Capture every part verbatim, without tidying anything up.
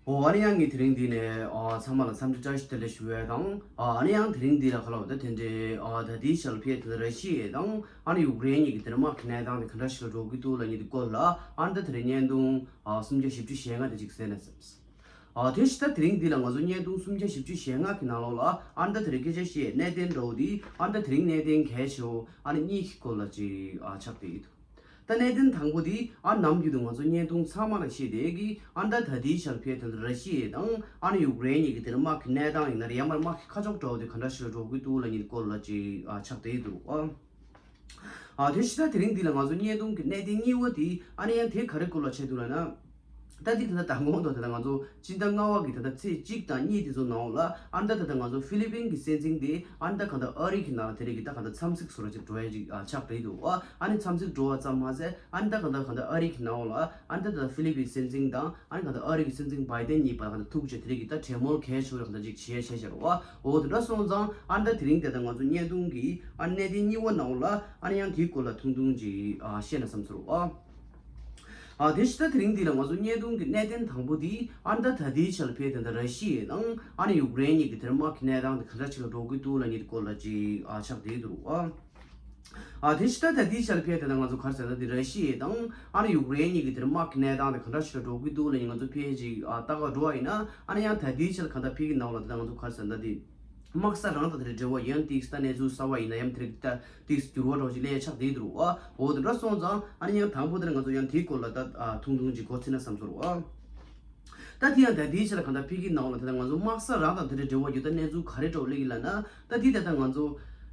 ཨོ་ཨ་ནི་ཡང་ངས་དེ་རིང་འདི་ནས་ཨ་ཚང་མ་ལ་འཚམས་འདྲི་བཀྲ་ཤིས་བདེ་ལེགས་ཞུ་བའི་དང་། ཨ་ཨ་ནི་ཡང་དེ་རིང་འདི་ལ་ཁ་ལོ་ད་དེ་འདྲའི་ཨ་ད་ལྟའི་ཆར་ཕེ་དེ་ར་ཤི་ཡ་དང་ཨ་ནི་ཡུཀ་རེན་གཉིས་ཀྱི་དེ་རིང་དམག་གི་གནས་སྟངས་དེ་ག་འདྲ་ཞིག་ལ་འགྲོ་གི་འདུག་ལབ་མཁན་དེ་སྐོར་ལ་ཨ་ནི་ད་དེ་རིང་བརྙན་ཐུང་ཨ་སུམ་བརྒྱ་བཞི་བཅུ་ཞེ་ལྔ་དེ་ཅིག་གསན་ན་བསམས། ཨ་དེ་བཞིན་ད་དེ་རིང་འདི་ལ་ང་ཚོ་བརྙན་ཐུང་སུམ་བརྒྱ་བཞི་བཅུ་ཞེ་ལྔ་གི་ནང་ལོགས་ལ་ཨ་ནི་ད་དེ་རིང་སྐད་ཆ་བཤད་གནད་དོན་འདྲ་བོ་འདི་ཨ་ནི་ད་དེ་རིང་གནད་དོན་གལ་ཆེ་བོ་ཨ་ནི་གཉིས་ཀྱི་སྐོར་ལ་ཅིག་ཨ་ཆགས་བསྡད་ཡོད་འདུག་ད་གནད་དོན་དང་པོ་དེ་ཨ་ནམ་རྒྱུན་དུ་ང་ཚོ་བརྙན་ཐུང་ཚང་མ་ལ་བཤད་བསྡད་ཀྱི་ཨ་ནི་ད་ད་ལྟའི་ཆར་ཕེ་དེ་ར་ཤི་ཡ་དང་ཨ་ནི་ཡུཀ་རེན་གཉིས་ཀྱི་དེ་རིང་དམག་གི་གནས་སྟངས་ཡིན་ན་རེད། ཡང་མར་དམག་གི་ཁ་ཕྱོགས་འདྲ་བོ་དེ་ག་འདྲ་ཞིག་ལ་འགྲོ་གི་འདུག་ལབ་མཁན་སྐོར་ལ་ཅིག་ཨ་ཆགས་བསྡད་ཡོད་འདུག་ཨ། ཨ་དེ་བཞིན་ད་དེ་རིང་འདི་ལ་ང་ཚོ་བརྙན་ཐུང་གི་གནད་དོན་གཉིས་པ་དེ་ཨ་ནི་ཡང་དེ་ག་རེ་སྐོར་ལ་བྱས་འདུག་ལབ་ན། ད་དེ་ད་ལྟ་དང་གོང་དུ་ད་ལྟ་ང་ཚོ་སྤྱི་ཟླ་ལྔ་པ་གི་ད་ལྟ་ཚེས་གཅིག་དང་གཉིས་དེ་ཚོ་ནང་ལ་ཨ་ནི་ད་ད་ལྟ་ང་ཚོ་ཧྥི་ལི་པིན་གི་སྲིད་འཛིན་དེ་ཨ་ནི་ད་ག་ད་ཨ་རི་གི་ནང་ལ་དེ་རིང་གི་ད་ག་ད་འཚམས་གཟིགས་སུ་ར་ཅིག་འགྲོ་ཡ་ཅིག་ཨ་ཆགས་བསྡད་འདུག་ཨ་ནི་འཚམས་གཟིགས་འགྲོ་བ་ཙམ་མ་ཟད་ཨ་ནི་ད་ག་ད་ག་ད་ཨ་རི་གི་ནང་ལ་ཨ་ནི་ད་ད་ཧྥི་ལི་པིན་སྲིད་འཛིན་དང་ཨ་ནི་ག་ད་ཨ་རི་གི་སྲིད་འཛིན་བྷའི་ཏན་གཉིས་བར་ག་ད་ཐུག་བྱས་དེ་རིང་གི་ད་གྲོས་མོལ་གལ་ཆེ་བ་ར་ག་ད་ཅིག་བྱས་བྱས་བྱས་རོགས། ཨོ་དེ་འདྲ་སོང་ཙང་ཨ་ནི་ད་དེ་རིང་དེ་ད་ང་ཚོ་བརྙན་ཐུང་གི་ཨ་ནི་གནད་དོན་གཉིས་པ་ནང་ལ་ཨ་ནི་ཡང་དེའི་སྐོར་ལ་ཐུང་ཐུང་ཅིག་ཨ་བཤད་ན་བསམ་ཚུལ་རོགས། ཨ་དེ་བཞིན་ད་དེ་རིང་འདི་ལ་ང་ཚོ་བརྙན་ཐུང་གི་གནད་དོན་དང་པོ་དེ་ཨ་ནི་ད་ད་ལྟའི་ཆར་ཕེ་དེ་ད་ར་ཤི་ཡ་དང་ཨ་ནི་ཡུཀ་རེན་གཉིས་ཀྱི་དེ་རིང་དམག་གི་གནས་སྟངས་དེ་ག་འདྲ་ཅིག་ལ་འགྲོ་གི་འདུག་ལབ་མཁན་དེ་སྐོར་ལ་ཅིག་ཨ་ཆགས་བསྡད་འདུག་རོགས། ཨ་དེ་བཞིན་ད་ད་ལྟའི་ཆར་ཕེ་དེ་ད་ང་ཚོ་ག་རེ་ཟེར་ན་དེ་ར་ཤི་ཡ་དང་ཨ་ནི་ཡུཀ་རེན་གཉིས་ཀྱི་དེ་རིང་དམག་གི་གནས་སྟངས་དེ་ག་འདྲ་ཞིག་ལ་འགྲོ་གི་འདུག་ལབ་མཁན་ང་ཚོ་ཕེ་ཅིག་ཨ་ལྟ་ག་འགྲོ་བ་ཡིན་ན་ཨ་ནི་ཡང་ད་ལྟའི་ཆར་ག་ད་ཕེ་གི་ནང་ལ་དེ་ད་ང་ཚོ་ག་རེ་ཟེར་ན་དེ་དམག་ས་རང་དང་དེ་འདྲའི་འབྲེལ་བ་ཡོད་ན་ཏིག་ད་གནས་ཚུལ་གསར་པ་ཡིན་ན་ཡང་དེ་རིང་ད་ཏིག་འགྱུར་བ་འདྲ་བོ་ཞིག་སླེབས་ཆགས་བསྡད་འདུག་རོགས། ཨོ་དེ་འདྲ་སོང་ཙང་ཨ་ནི་ཡང་དང་པོ་དེ་ལ་ང་ཚོ་ཡང་དེའི་སྐོར་ལ་ད་ཨ་ཐུང་ཐུང་ཅིག་མགོ་ཚོས་ན་བསམ་ཚུལ་རོགས། ད་དེ་ཡང་ད་ལྟའི་ཆར་ག་ད་ཕེ་གི་ནང་ལ་དེ་ད་ང་ཚོ་དམག་ས་རང་དང་དེ་འདྲའི་འབྲེལ་བ་ཡོད་ད་གནས་ཚུལ་ག་རེ་འདྲ་བོ་སླེབས་ཀྱི་ལབ་ན། ད་དེ་ད་ལྟ་ང་ཚོ་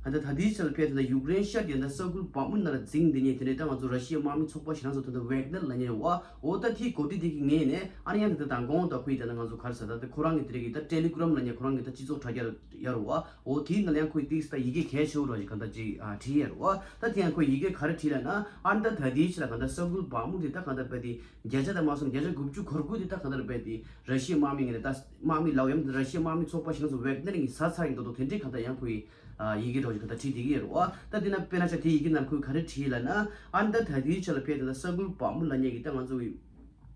ད་ལྟ་ད་ལྟའི་ཆར་ཕེ་དེ་ད་ཡུཀ་རེན་ཤར་གྱི་ད་ས་ཁུལ་བག་མུ་ནང་ལ་འཛིང་བསྡད་མཁན་དེ་འདྲའི་ད་ང་ཚོ་ར་ཤི་ཡའི་དམག་མི་ཚོགས་པ་ཞིག་ནང་སོ་ད་ད་ཝེག་ནར་ལབ་མཁན་རེད་བ། འོ་ད་དེའི་འགོ་ཁྲིད་དེ་གི་ངོས་ནས་ཨ་ནི་ཡང་ད་ལྟ་མདང་དགོང་དག་ཁོ་ཡི་ད་ལྟ་ང་ཚོ་ག་རེ་ཟེར་ད་དེ་ཁོ་རང་གི་དེ་རིང་གི་ད་ཊེ་ལི་གྷི་རམ་ལབ་མཁན་ཁོ་རང་གི་ད་སྤྱི་ཚོགས་དྲ་རྒྱ་ཡ་རུ་བ། འོ་དེའི་ནང་ལ་ཡང་ཁོས་ཏིག་ད་ཡི་གེ་གལ་ཆེ་བོ་ར་ཞིག་ག་ད་ཅིག་ཨ་བྲིས་ཡ་རུ་བ། ད་དེ་ཡང་ཁོས་ཡི་གེ་ག་རེ་བྲིས་ལབ་ན་ཨ་ནི་ད་ད་ལྟའི་ཆར་ག་ད་ས་ཁུལ་བག་མུ་དེ་ད་ག་ད་རྦད་དེ་བརྒྱ་ཆ་ད་མ་སོང་བརྒྱ་ཆ་དགུ་བཅུ་གོ་དགུ་དེ་ད་ག་ད་རྦད་དེ་ར་ཤི་ཡའི་དམག་མི་ངོས་ནས་ད་དམག་མི་ལའོ་ཡམ་ར་ཤི་ཡའི་དམག་མི་ཚོགས་པ་ཞིག་ནང་སོ་ཝེག་ནར་གྱིས་ཟ་ཚར་ཡིན་མདོག་མདོག་དེ་འདྲའི་ག་ད་ཡང་ཁོས་ཨ་ཡི་གེ་འདྲ་བོ་ཞིག་ག་ད་བྲིས་བསྡད་ཀྱི་ཡོད་རེད་བ། ད་དེ་ན་དཔེར་ན་ཆ་དེ་ཡི་གེ་ནང་ཁོས་ག་རེ་བྲིས་ལབ་ན་ཨ་ནི་ད་ད་ལྟའི་ཆར་ལ་ཕེ་དེ་ད་ས་ཁུལ་བག་མུ་ལབ་མཁན་གྱི་ད་ང་ཚོ་གི་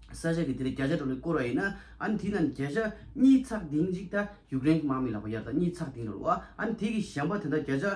ས་ཆ་གི་དེ་རིང་བརྒྱ་ཆ་འདྲ་བོ་ལ་བསྐོར་བ་ཡིན་ན་ཨ་ནི་དེ་ནང་བརྒྱ་ཆ་གཉིས་ཚེག་བདུན་ཅིག་ད་ཡུཀ་རེན་གྱི་དམག་མི་ལ་ཕར་ཡར་ད་གཉིས་ཚེག་བདུན་རེད་བ། ཨ་ནི་དེ་གི་གཞན་པ་དེ་ད་བརྒྱ་ཆ་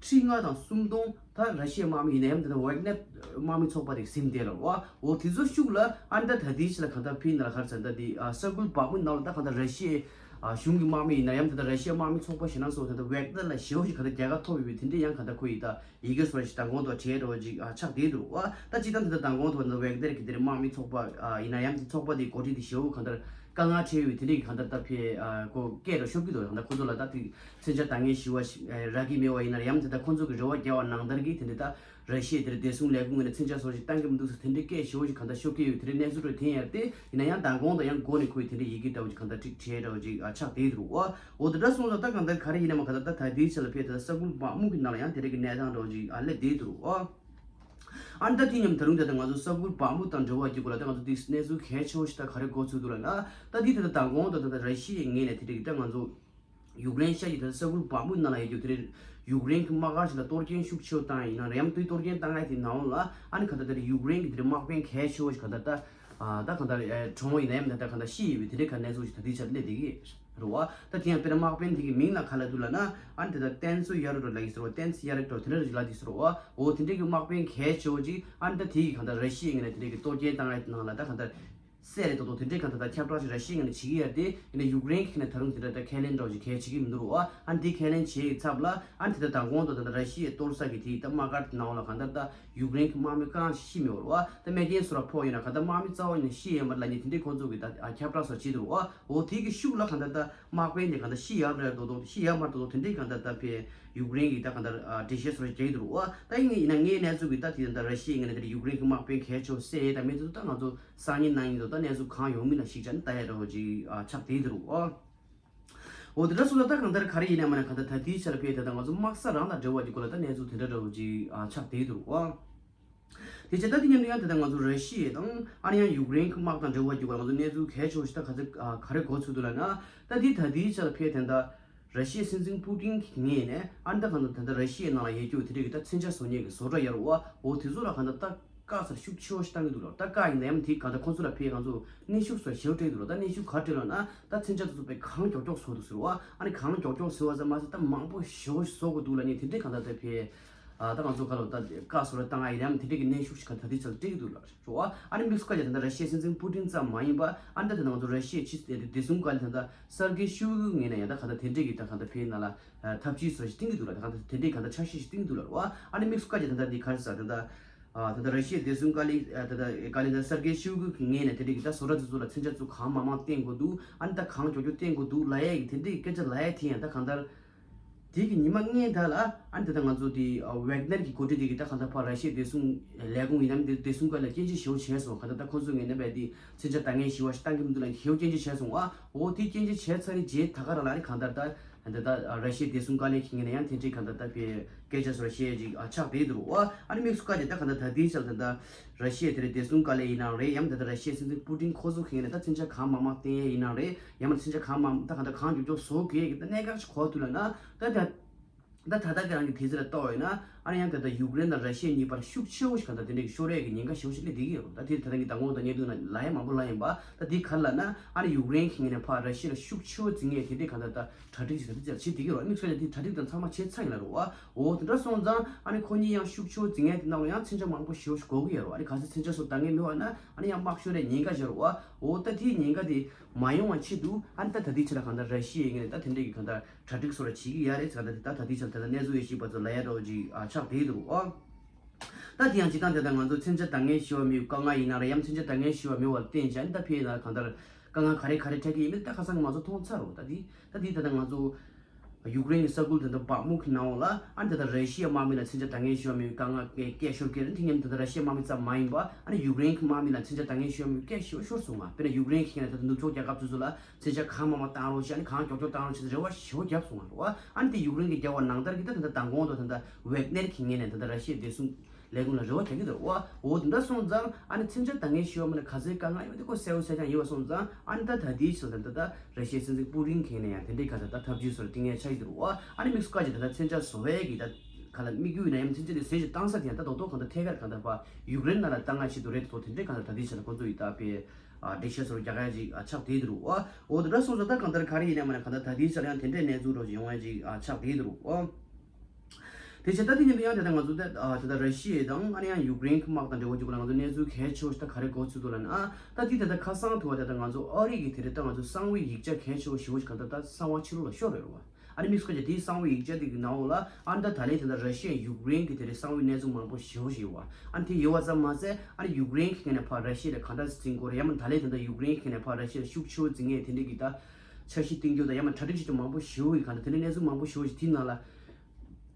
ཁྲི་ལྔ་དང་སུམ་སྟོང་ད་ར་ཤི་ཡའི་དམག་མི་ཡིན་ན་ཡང་དེ་ད་ཝེག་ནར་དམག་མི་ཚོགས་པ་དེ་ཟིན་བསྡད་ལ་རེད་བ། འོ་དེ་ཚོ་ཤུགས་ལ་ཨ་ནི་ད་ད་ལྟའི་ཆར་ལ་ག་ད་ཕེ་ནང་ལ་ག་རེ་ཟེར་ད་དེ་ས་ཁུལ་བག་མུ་ནང་ལ་ད་ག་ད་ར་ཤི་ཡའི་གཞུང་གི་དམག་མི་ཡིན་ན་ཡང་དེ་ད་ར་ཤི་ཡའི་དམག་མི་ཚོགས་པ་ཞིག་ནང་སོ་དེ་ད་ཝེག་ནར་ལ་ཞེ་པོ་ཞིག་ག་ད་རྒྱལ་ཁ་ཐོབ་ཡོད་པའི་དེ་འདྲའི་ཡང་ག་ད་ཁོ་ཡི་ད་ཡི་གེ་སོགས་ཤིག་མདང་དགོང་དུ་བྲིས་འགྲོ་བ་ཅིག་ཨ་ཆགས་བསྡད་འདུག་བ། ད་སྤྱིར་བཏང་དེ་ལྟར་མདང་དགོང་དུ་ན་ཝེག་ནར་གྱི་དེ་རིང་དམག་མི་ཚོགས་པ་ཨ་ཡིན་ན་ཡང་དེ་ཚོགས་པ་དེའི་འགོ་ཁྲིད་དེ་ཞེ་པོ་གང་ལྟར་དཀའ་ངལ་འཕྲད་ཡོད་དེ་འདྲའི་གང་ལྟར་ད་ཕེ་ཨ་ཁོ་སྐད་རུ་ཤོར་གྱི་འདུག་ཡང་ད་ཁོ་ཚོ་ལ་ད་དེ་མཚོན་ཆ་འདང་ངེས་ཞུ་བ་ཞིག་ཨ་རག་གི་མེད་པ་ཡིན་ན་ཡང་དེ་ད་ཁོ་ཚོ་གི་རེ་བ་རྒྱག་པ་ནང་ལྟར་གྱི་དེ་འདྲ་ད་ར་ཤི་ཡའི་དེར་བདེ་སྲུང་ལས་ཁུངས་ངོས་ནས་མཚོན་ཆ་སོགས་ཤིག་བཏང་གི་མི་འདུག་ཟེར་དེ་འདྲའི་སྐད་ཞེ་པོ་ཞིག་གང་ལྟར་ཤོར་གྱི་ཡོད་དེ་འདྲའི་གནས་ཚུལ་རེ་ཐོན་ཡོད་དེ་ཡིན་ན་ཡང་མདང་དགོང་དུ་ཡང་འགོ་ནས་ཁོས་དེ་འདྲའི་ཡི་གེ་འདྲ་བོ་ཞིག་གང་ལྟར་ཅིག་བྲིས་འདྲ་བོ་ཅིག་ཨ་ཆགས་བསྡད་འདུག་བ། འོ་དེ་འདྲ་སོང་ཙང་ད་གང་ལྟར་ག་རེ་ཡིན་ན་མ་གང་ལྟར་ད་ད་ལྟའི་ཆ་ལ་ཕེབས་ཏེ་ས་ཁུལ་བག་མུ་གི་ནང་ལ་ཡང་དེ་རིགས་ཀྱི་གནས་སྟངས་འདྲ་བོ་ཅིག་ཨ་སླེབས་བསྡད་འདུག་ཨ། ཨ་ནི་ད་དེ་མཉམ་ད་རུང་ད་ལྟ་ང་ཚོ་ས་ཁུལ་བག་མུ་དང་འབྲེལ་བ་རྒྱུ་སྐོར་ལ་ད་ང་ཚོ་དེ་གནས་ཚུལ་གལ་ཆེ་བོ་ཞིག་ད་ག་རེ་གོ་ཚུལ་འདུག་ལབ་ན་ད་དེ་ད་ལྟ་མདང་དགོང་ད་ད་ད་ར་ཤི་ཡའི་ངོས་ནས་དེ་རིགས་ད་ང་ཚོ་ཡུཀ་རེན་ཤར་གྱི་ད་ལྟ་ས་ཁུལ་བག་མུ་ནང་ལ་ཡོད་རྒྱུ་དེ་རིགས་ཡུཀ་རེན་གྱི་དམག་སྒར་ཞིག་ལ་གཏོར་སྐྱོན་ཤུགས་ཆེ་བོ་བཏང་ཡིན་ན་རེམ་དུས་གཏོར་སྐྱོན་བཏང་ཡ་དེ་ནང་ལ་ཨ་ནི་ག་ད་ད་རེ་ཡུཀ་རེན་གྱི་དེ་རིགས་དམག་དཔོན་གལ་ཆེ་བོ་ཞིག་ག་ད་ད་ཨ་ད་གང་ལྟར་ཨེ་གྲོངས་ཡིན་ན་ཡང་ད་ལྟ་གང་ལྟར་ཤི་ཡོད་པའི་དེ་འདྲའི་ག་གནས་ཚུལ་ཞིག་ད་ལྟའི་ཆར་སླེབས་བསྡད་ཀྱི་རེད་བ། ད་དེ་ཡང་དཔེར་ན་དམག་དཔོན་དེ་གི་མིང་ལ་ག་ལབ་འདུག་ལབ་ན་ཨ་ནི་དེ་ལྟར་ཏན་སུ་ཡ་རུ་ལབ་ཀྱི་ཟེར་བ་ཏན་སུ་ཡ་རུ་དེ་འདྲ་ཞིག་ལབ་ཀྱི་ཟེར་བ། འོ་དེ་འདྲའི་གི་དམག་དཔོན་གལ་ཆེ་བོ་ཅིག་ཨ་ནི་ད་དེ་གི་གང་ལྟར་ར་ཤི་ཡའི་ངོས་ནས་དེ་འདྲའི་གི་གཏོར་སྐྱོན་བཏང་ཡ་དེ་ནང་ལ་ད་གང་ལྟར་གསལ་རེ་ཏོག་ཏོག་དེ་འདྲའི་གང་ལྟར་ད་ཁྱབ་བསྒྲགས་ཞིག་ར་ཤི་ཡའི་ངོས་ནས་བྱེད་ཀྱི་ཡ་དེ་ཡིན་ན་ཡུཀ་རེན་གི་ནས་ད་རུང་དེ་འདྲ་ད་ཁས་ལེན་འདྲ་བོ་ཅིག་གལ་ཆེ་གི་མི་འདུག་རུ་བ། ཨ་ནི་དེ་ཁས་ལེན་བྱེད་ཀྱི་ཚབ་ལ་ཨ་ནི་དེ་ལྟར་མདང་དགོང་དུ་ད་ལྟ་ར་ཤི་ཡའི་གཏོར་ས་གི་དེ་ད་དམག་སྒར་དེ་ནང་ལ་གང་ལྟར་ད་ཡུཀ་རེན་གི་དམག་མི་གང་ཤི་མེད་པ་རུ་བ། ད་རྨས་སྐྱོན་སོགས་ར་ཕོག་ཡོད་ན་གང་ལྟར་དམག་མི་རྩ་བ་ཉིད་ནས་ཤི་ཡོད་མ་རེད་ལབ་མཁན་དེ་འདྲའི་ཁོང་ཚོ་གི་ད་ཨ་ཁྱབ་བསྒྲགས་སོགས་བྱེད་འདུག་རུ་བ། འོ་དེ་གི་ཤུགས་ལ་གང་ལྟར་ད་དམག་དཔོན་དེ་གང་ལྟར་ཤི་ཡོད་མ་རེད་དོ་དོ་ཤི་ཡོད་མ་རེད་དོ་དོ་དེ་འདྲའི་གང་ལྟར་ད་ཕེ་ཡུཀ་རེན་གི་ད་གང་ལྟར་ཨ་འགྲེལ་བཤད་སོགས་རྒྱག་གི་འདུག་རུ་བ། ད་ཡིན་ན་ངའི་གནས་ཚུལ་གི་ད་དེ་ད་ར་ཤི་ཡའི་ངོས་ནས་དེ་ཡུཀ་རེན་གི་དམག་དཔོན་གལ་ཆེ་བོ་བསད་ཡས་དང་མེད་དུ་ད་ང་ཚོ་སང་ཉིན་གནངས་ཉིན་དུ་ད་གནས་ཚུལ་གང་ཡོང་མིན་ལ་གཞིགས་བྱས་ནས་ལྟ་ཡ་འདྲ་བོ་ཅིག་ཨ་ཆགས་བསྡད་འདུག་རུ་བ། འོ་དེ་འདྲ་སོང་ཙང་ད་གང་ལྟར་ག་རེ་ཡིན་ན་མ་ན་གང་ལྟར་ད་ལྟའི་ཆར་ཕེ་ད་ལྟ་ང་ཚོ་དམག་ས་རང་དང་འབྲེལ་བ་གྱི་སྐོར་ལ་ད་གནས་ཚུལ་དེ་འདྲ་འདྲ་བོ་ཅིག་ཨ་ཆགས་བསྡད་འདུག་རུ་བ། དེ་བྱས་ད་དེ་མཉམ་དུ་ཡང་དེ་ལྟར་ང་ཚོ་ར་ཤི་ཡ་དང་ཨ་ནི་ཡང་ཡུཀ་རེན་གྱི་དམག་དང་འབྲེལ་བ་གྱི་སྐོར་ལ་ང་ཚོ་གནས་ཚུལ་གལ་ཆེ་བོ་ཞིག་ད་ག་ཚོད་ཨ་ག་རེ་གོ་ཚུལ་འདུག་ལབ་ན་ད་དེ་ད་ལྟའི་ཆར་ཕེ་ད་ལྟ་ར་ཤི་ཡའི་སྲིད་འཛིན་པུ་ཏིན་གྱི་ངོས་ནས་ཨ་ནི་ད་གང་ལྟར་ད་ལྟ་ར་ཤི་ཡའི་ནང་ལ་ཡོད་རྒྱུ་དེ་འདྲ་གི་ད་མཚོན་ཆ་བཟོ་མཁན་གྱི་བཟོ་གྲྭ་ཡ་རུ་བ་འོ་དེ་ཚོ་ལ་གང་ལྟར་ད་ བཀག་ཚར་ཤུགས་ཆེ་བོ་ཞིག་བཏང་གི་འདུག་ལ། ད་བཀག་ཡིན་ན་ཡང་དེ་གང་ལྟར་ཁོང་ཚོ་ལ་ཕའི་ང་ཚོ་གནོན་ཤུགས་སོགས་ཞེ་པོ་སྤྲད་འདུག་ལ། ད་གནོན་ཤུགས་ག་རེ་སྤྲད་ལབ་ན་ད་མཚོན་ཆ་དེ་ཚོ་ཕའི་གང་མགྱོགས་མགྱོགས་བཟོ་འདུག་ཟེར་བ། ཨ་ནི་གང་མགྱོགས་མགྱོགས་བཟོ་བ་ཙམ་མ་ཟད་ད་མང་པོ་ཞེ་པོ་ཞིག་བཟོ་དགོས་འདུག་ལ། ནི་དེ་འདྲས་གང་ལྟར་ད་ཕའི་ཨ་ད་ང་ཚོ་ག་ལོ་ད་བཀག་སོགས་ལ་བཏང་ཨ་ཡིན་ན་ཡང་དེ་འདྲས་ཀྱི་གནོན་ཤུགས་ཤིག་གང་ད་དེ་ཚོ་ལ་སྤྲད་ཀྱི་འདུག་ལ། རོ། ཨ་ནི་དམིགས་སུ་བཀར་རྒྱ་ད་ལྟ་ར་ཤི་ཡའི་སྲིད་འཛིན་པུ་ཏིན་ཙམ་མ་ཡིན་པ། ཨ་ནི་ད་ད་ང་ཚོ་ར་ཤི་ཡའི་ཕྱི་སྲིད་བདེ་སྲུང་བཀའ་བློན་ད་ལྟ་སར་གེ་ཤོའི་གུ་ངོས་ནས་ཡང་ད་ག་ད་དེ་འདྲས་ཀྱི་ད་ག་ད་ཕའི་ནང་ལ་ཐབས་ཇུས་སོགས་ཤིག་བཏིང་གི་འདུག་ལ། ད་ག་ད་དེ་འདྲས་ག་ད་འཆར་གཞི་ཞིག་བཏིང་གི་འདུག་ལ། རོ། ཨ་ནི་དམིགས་སུ་བཀར་རྒྱ་ད་ད་འདི་ག་རེ་ཟེར་ད་ད་ད་ད་ར་ཤི་ཡའི་བདེ་སྲུང་བཀའ་བློན་ད་ད་བཀའ་བློན་ད་སར་གེ་ཤོའི་གུ་གི་ངོས་ནས་དེ་འདྲས་ཀྱི་ད་བཟོ་གྲྭ་དེ་ཚོ་ལ་མཚོན་ཆ་ཚོ་གང་མང་མང་བཏོན་དགོས་འདུག་ཨ་ནི་ད་གང་མགྱོགས་མགྱོགས་བཏོན་དགོས་འདུག་ལབ་ཡ་ཡི་དེ་འདྲས་ཀྱི་སྐད་ཆ་ལབ་ཡ་དེ་ཡང་ད་གང་ལྟར། དེ་གི་ཉི་མ་ལྔའི་ཟླ་ལ་ཨ་ནི་ད་ལྟ་ང་ཚོ་དེ་ཝེག་ནར་གྱི་འགོ་ཁྲིད་དེ་གི་ད་གང་ལྟར་ཕར་ར་ཤི་ཡའི་བདེ་སྲུང་ལས་ཁུངས་ཡིན་ནམ་དེ་བདེ་སྲུང་བཀའ་ལ་སྐྱོན་བརྗོད་ཞེ་པོ་བྱས་སོང་། གང་ལྟར་ད་ཁོ་ཚོ་ངོས་ནས་བས་དེ་མཚོན་ཆ་འདང་ངེས་ཞེ་པོ་ཞིག་བཏང་གི་མི་འདུག་ལ་ཞེ་པོ་སྐྱོན་བརྗོད་བྱས་སོང་། ཨ་འོ་དེ་སྐྱོན་བརྗོད་བྱས་ཚར་རེད་རྗེས་ད་ག་རང་ལ་ཨ་ནི་གང་ལྟར་ད་ད་ལྟ་ར་ཤི་ཡའི་བདེ་སྲུང་བཀའ་བློན་གྱི་ངོས་ནས་ཡང་དེ་འདྲའི་གང་ལྟར་ད་བས་སྐད་ཆ་སོགས་བཤད་ཅིག་ཨ་ཆགས་བསྡད་འདུག་ཨ་ཨ་ནི་དམིགས་སུ་བཀར་ཏེ་ད་གང་ལྟར་ད་ལྟའི་ཆར་ད་ལྟ་ར་ཤི་ཡའི་དེ་རེད་བདེ་སྲུང་བཀའ་བློན་ཡིན་ནའང་རེད། ཡང་ད་ལྟ་ར་ཤི་ཡའི་སྲིད་འཛིན་པུ་ཏིན་ཁོ་ཚོ་གི་ངོས་ནས་ད་མཚོན་ཆ་གང་མང་མང་བཏོན་ཡས་ཡིན་ནའང་རེད། ཡང་མ་མཚོན་ཆ་གང་མང་ད་གང་ལྟར་གང་མགྱོགས་མགྱོགས་བཟོ་དགོས་ཀྱི་ད་གནད་འགག་ཅིག་གོ་ཐུབ་ལ་ན་ད་ད་ད་ད་ལྟ་གི་རང་གི་དུས་ཚོད་ལ་ལྟོས་ཡོད་ན་ཨ་ནི་ཡང་ད་ལྟ་ཡུཀ་རེན་དང་ར་ཤི་ཡ་གཉིས་བར་ཤུགས་ཆེ་བོ་ཞིག་གང་ལྟར་དེ་འདྲའི་གི་ཤོར་ཡས་ཀྱི་ཉེན་ཁ་ཞེ་པོ་ཞིག་སླེབས་བསྡད་ཀྱི་ཡོད་རེད། ད་དེ་ད་ལྟ་གི་མདང་དགོང་དང་བརྙན་ཐུང་ནང་ལབ་ཡས་མང་པོ་ལབ་ཡིན་པ། ད་དེ་ག་རེ་ལབ་ན་ཨ་ནི་ཡུཀ་རེན་གྱི་ངོས་ནས་ཕར་ར་ཤི་ཡ་ལ་ཤུགས་ཆེ་བོ་འཛིང་ཡས་དེ་འདྲའི་གང་ལྟར་ད་གྲ་སྒྲིག་ཞིག་ད་ལྟ་བྱས་བསྡད་ཀྱི་ཡོད་རེད། དམིགས་བསལ་ལ་དེ་གྲ་སྒྲིག་དང་ཚང་མ་བྱས་ཚར་ཡིན་ལ་རེད་བ། འོ་དེ་འདྲ་སོང་ཙང་ཨ་ནི་ཁོ་གཉིས་ཡང་ཤུགས་ཆེ་བོ་འཛིང་ཡས་དེ་ནང་ལ་ཡང་མཚོན་ཆ་མང་པོ་ཞེ་པོ་ཞིག་དགོས་ཀྱི་ཡོད་རེད་བ། ཨ་ནི་གལ་སྲིད་མཚོན་ཆ་སོགས་འདང་ངེས་མེད་བ་ན་ཨ་ནི་ཡང་དམག་ཤོར་ཡས་ཉེན་ཁ་ཞིག་ཡོད་རེད་བ། འོ་ད་དེའི་ཉེན་ཁ་དེ་མ་ཡོང་བ་ཆེད་དུ་ཨ་ནི་ད་ད་ལྟའི་ཆ་ལ་གང་ལྟར་ར་ཤི་ཡའི་ངོས་ནས་ད་དེ་འདྲའི་གི་གང་ལྟར་གྲ་སྒྲིག་སོགས་ལ་བྱེད་ཀྱི་ཡོད་རེད་ཟེར། ད་ད་ལྟའི་ཆ་ད་ལྟ་གནས་ཚུལ་ཡོད་ཤེས་པ་ཚོ་ལ་ཡ་འདྲ་བོ་ཅིག་ཨ་ཆགས་བསྡད་འདུག་ཨ། ད་དེ་ཡང་སྤྱིར་བཏང་དེ་ལྟར་ང་ཚོ་མཚོན་ཆ་འདང་ངེས་ཞེ་པོ་མེད་དཀའ་ངལ་ཡིན་ན་རེད། ཡང་མཚོན་ཆ་འདང་ངེས་ཞེ་པོ་མེད་པ་ལ་བརྟེན་བྱས་ཨ་ནི་ད་ཕེ་ཡིན་ན་གང་ལྟར་དཀའ་ངལ་ག་རེ་ག་རེ་འཕྲད་ཀྱི་ཡིན་མིན་ད་ཁ་སང་ང་ཚོ་མཐོང་ཚར་རོ། ད་དེ་ད་དེ་ད་ལྟ་ང་ཚོ་ཡུཀ་རེན་གྱི་ས་ཁུལ་དེ་ཚོ་བག་མུག་གི་ནང་ལ་ཨ་ནི་ད་ལྟ་ར་ཤི་ཡ་དམག་མི་ལ་མཚོན་ཆ་འདང་ངེས་ཞེ་པོ་མེད་དཀའ་ངལ་སྐད་སྐད་ཤོར་གྱི་རེད། དེ་མཉམ་དུ་ད་ལྟ་ར་ཤི་ཡ་དམག་མི་ཙམ་མ་ཡིན་པ་ཨ་ནི་ཡུཀ་རེན་གྱི་དམག་མི་ལ་མཚོན་ཆ་འདང་ངེས་ཞེ་པོ་མེད་སྐད་ཤོར་ཤོར་སོང་ང་། དཔེར་ན་ཡུཀ་རེན་གྱི་ཁེངས་ནས་ད་ལྟ་ནུབ་ཕྱོགས་རྒྱལ་ཁབ་ཚོ་ཚོ་ལ་མཚོན་ཆ་གང་མང་མང་བཏང་རོགས་ཞེས་ཨ་ནི་གང་མགྱོགས་མགྱོགས་བཏང་རོགས་ཞེས་རེ་བ་ཞེ་པོ་བརྒྱབ་སོང་ང་རེད་བ། ཨ་ནི་དེ་ཡུཀ་རེན་གྱིས་བརྒྱབ་པ་ནང་ལྟར་གྱི་ད་ད་ལྟ་མདང་དགོང་དང་ད་ལྟ་ཝེག་ནེར་གྱི་ངོས་ནས་ད་ལྟ་ར་ཤི་ཡའི་བདེ་སྲུང་ལས་ཁུངས་ལ་རེ་བ་རྒྱག་གི་འདུག་བ། འོ་དེ་འདྲ་སོང་ཙང་ཨ་ནི་མཚོན་ཆ་འདང་ངེས་ཞེ་པོ་མེད་ན་ག་ཚོད་དཀའ་ངལ་ཡོད་དེ་ཁོ་གསལ་པོ་གསལ་རྐྱང་ཡོད་པ་སོང་ཙང་ཨ་ནི་ད་ད་དེའི་ཕྱིར་ད་ད་ད་ར་ཤི་ཡའི་སྲིད་འཛིན་པུ་ཏིན་གྱི་ངོས་ནས་ཡང་དེ་འདྲའི་ག་ད་ད་ཐབས་ཇུས་སོགས་བཏིང་ཡ་ཆགས་ཀྱི་འདུག་བ། ཨ་ནི་དམིགས་སུ་བཀར་གྱི་ད་ད་མཚོན་ཆ་བཟོ་བའི་གི་ད་ག་ལ་དམིགས་ཡུལ་ཡིན་ན་ཡང་མཚོན་ཆ་དེ་ཟས་ཅིག་བཏང་ས་དེ་ཡང་ད་རྡོག་རྡོག་གང་ད་ཐད་ཀར་གང་ད་པ་ཡུཀ་རེན་ནང་ལ་བཏང་ཡ་ཆེད་དུ་རེད་དོ། དེ་འདྲའི་གང་ད་ད་དེའི་ཕྱིར་ཁོ་ཚོ་ཡི་ད་པའི་ཨ་འགྲེལ་བཤད་སོགས་རྒྱག་ཡ་ཅིག་ཨ་ཆགས་བསྡད་འདུག་བ། འོ་དེ་འདྲ་སོང་ཙང་ད་གང་ལྟར་ག་རེ་ཡིན་ནའི་མ་ནས་གང་ལྟར་ད་ལྟའི་ཆར་ཡང་དེ་འདྲའི་གནས་ཚུལ་རོ་ཞིག་ཡོང་བ་ཅིག་ཨ་ཆགས་བསྡད་འདུག་ཨོ། དེ་བྱས་ད་དེ་ཉིན་དུ་ཡང་དེ་ལྟར་ང་ཚོ་ད་ཨ་དེ་ལྟར་ར་ཤི་ཡ་དང་ཨ་ནི་ཡང་ཡུཀ་རེན་གྱི་དམག་དང་འབྲེལ་བ་ཅིག་ལ་ང་ཚོ་གནས་ཚུལ་གལ་ཆེ་བ་ཞིག་ད་ག་རེ་གོ་ཚུལ་འདུག་ལབ་ན་ཨ་ད་དེ་ད་ལྟ་ཁ་སང་དུ་བ་དེ་ལྟར་ང་ཚོ་ཨ་རི་གི་དེ་རེད་ད་ང་ཚོ་གསང་བའི་ཡིག་ཆ་གལ་ཆེ་བ་ཞེ་པོ་ཞིག་གང་ལྟར་ད་གསང་བ་ཕྱི་ལོགས་ལ་ཤོར་རེད་བ། ཨ་ནི་དམིགས་སུ་བཀར་གྱི་དེའི་གསང་བའི་ཡིག་ཆ་དེ་གི་ནང་ལོགས་ལ་ཨ་ནི་ད་ད་ལན་དེ་ལྟར་ར་ཤི་ཡ་ཡུཀ་རེན་གྱི་དེ་རེད་གསང་བའི་གནས་ཚུལ་མང་པོ་ཞེ་པོ་ཞིག་ཡོད་བ། ཨ་ནི་དེ་ཡོད་བ་ཙམ་མ་ཟད་ཨ་ནི་ཡུཀ་རེན་གྱི་ངོས་ནས་ཕར་ར་ཤི་ཡ་ལ་གང་འདྲ་ཟིན་དགོས་རེད། ཡང་མིན་ད་ལན་དེ་ལྟར་ཡུཀ་རེན་གྱི་ངོས་ནས་ཕར་ར་ཤི་ཡ་ལ་ཤུགས་ཆེ་བོ་འཛིང་ངེས་དེ་འདྲ་གི་ད་འཆར་གཞི་བཏིང་རྒྱུ་དང་ཡང་མིན་གྲ་སྒྲིག་བྱེད་རྒྱུ་མང་པོ་ཞེ་པོ་ཡོད་གང་ལྟར་དེ་འདྲའི་གནས་ཚུལ་མང་པོ་ཞེ་པོ་ཞིག་དེའི་ནང་ལ་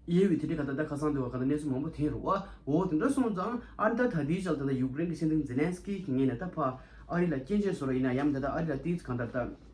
དབྱེ་བའི་དེ་འདྲའི་ག་ད་ལྟ་ཁ་སང་དུ་བ་ག་ད་གནས་ཚུལ་མང་པོ་ཐོན་རུ་བ། འོ་དེ་འདྲ་སོང་ཙང་ཨ་ནི་ད་ད་ལྟའི་ཆར་ད་ལྟ་ཡུཀ་རེན་གྱི་སྲིད་འཛིན་ཛེ་ལན་སི་ཀི་གི་ངོས་ནས་ད་ཕ་ཨ་རི་ལ་སྐྱོན་བརྗོད་བཟོ་ར་ཡིན་ན་ཡང་ད་ལྟ་ཨ་རི་ལ་ཏིས་གང་ལྟར་ད་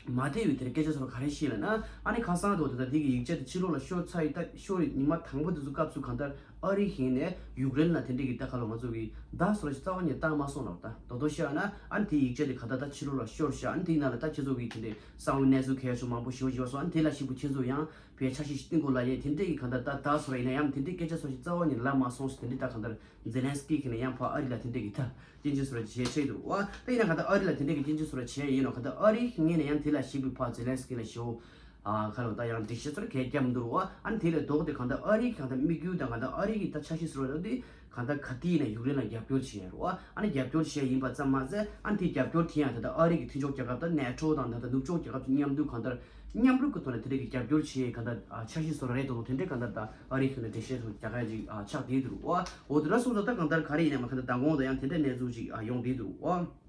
མ་བདེ་བའི་དེར་སྐད་ཆ་བཟོ་ར་ག་རེ་ཤེས་ལ་ན་ཨ་ནི་ཁ་སང་དུ་ད་ལྟ་དེ་གི་ཡིག་ཆ་དེ་ཕྱི་ལོགས་ལ་ཤོར་ཚར་ཡི་ད་ཤོར་ཡི་ཉི་མ་དང་པོ་དེ་ཚོ་སྐབས་སུ་གང་ལྟར་ཨ་རི་གི་ངོས་ནས་ཡུཀ་རེན་ལ་དེ་འདྲའི་གི་ད་ག་ལོ་ང་ཚོ་གི་ད་བཟོ་ར་ཞིག་རྩ་བ་ཉིད་བཏང་མ་སོང་ལ་ད་དོ་དོ་ཤེས་ན་ཨ་ནི་དེ་ཡིག་ཆ་དེ་ག་ད་ད་ཕྱི་ལོགས་ལ་ཤོར་ཤག་ཨ་ནི་དེའི་ནང་ལ་ད་ཁྱེད་ཚོ་གི་དེ་འདྲའི་གསང་བའི་གནས་ཚུལ་གལ་ཆེ་མང་པོ་ཞེ་པོ་ཡོད་སོང་། ཨ་ནི་དེ་ལ་གཞིགས་པ་ཁྱེད་ཚོ་ཡང་བའི་འཆར་གཞི་ཞིག་བཏིང་དགོས་ལ་ཡས་དེ་འདྲས་ཀྱི་གང་ལྟར་ད་ད་སོ་ར་ཡིན་ན་ཡང་དེ་འདྲས་སྐད་ཆ་སོ་ཞིག་རྩ་བ་ཉིད་ལབ་མ་སོང་ཞིག་དེ་འདྲས་ད་གང་ལྟར་ཛེ་ལན་སི་ཀི་གི་ནས་ཡང་ཕར་ཨ་རི་ལ་དེ་འདྲས་ཀྱི་ད་སྐྱོན་བརྗོད་སོ་ར་བྱེད་ཆེད་འདུག་བ། ད་ཡིན་ན་གང་ལྟར་ཨ་རི་ལ་དེ་འདྲས་ཀྱི་སྐྱོན་བརྗོད་སོ་ར་བྱས་ཡིན་ནོ་གང་ལྟར་ཨ་རི་གི་ངོས་ནས་ཡང་དེ་ལ་གཞིགས་པའི་ཕར་ཛེ་ལན་སི་ཀི་ལ་ཞེ་པོ་ཨ་ཁ་ལོ་ད་ཡང་འགྲེལ་བཤད་སོ་ར་གས་རྒྱབ་འདུག་བ། ཨ་ནི་དེ་ལས་ལྡོག་སྟེ་གང་ལྟར་ཨ་རི་གི་གང་ལྟར་དམིགས་ཡུལ་དང་གང་ལྟར་ཨ་རི་གི་ད་འཆར་གཞི་སོ་ར་ད་དེ་གང་ལྟར་ག་དུས་ཡིན་ན་ཡུཀ་རེན་ལ་རྒྱབ་སྐྱོར་བྱེད་ཡ་རེད་བ། ཨ་ནི་རྒྱབ་སྐྱོར་བྱེད་ཡ་ཡིན་པ་ཙམ་མ་ཟད་ཨ་ནི་དེ་རྒྱབ་སྐྱོར་དེ་ཡང་ད་ལྟ་ཨ་རི་གི་མཐུན་ཕྱོགས་རྒྱལ་ཁབ་དང་ནེ་ཊོ་དང་ད་ལྟ་ནུབ་ཕྱོགས་རྒྱལ་ཁབ་ཀྱི་མཉམ་འདུས་གང་ལྟར་མཉམ་རུབ་ཀྱི་ཐོག་ནས་དེ་འདྲ་གི་རྒྱབ་སྐྱོར་བྱེད་ཡས་གང་ལྟར་འཆར་གཞི་བཟོ་ར་རེད་འདུག་དེ་འདྲའི་གང་ལྟར་ད་ཨ་རིའི་ཁྱོན་ནས་འགྲེལ་བཤད་ཚོ་རྒྱག་ཡ་ཅིག་ཆགས་བསྡད་འདུག་བ། འོ་དེ་འདྲ་སོང་ཙང་ད་གང་ལྟར་ག་རེ་ཡིན་ནའི་མ་གང་ལྟར་མདང་དགོང་དང་ཡང་དེ་འདྲའི་གནས་ཚུལ་ཅིག་ཡོང་བསྡད་འདུག་བ།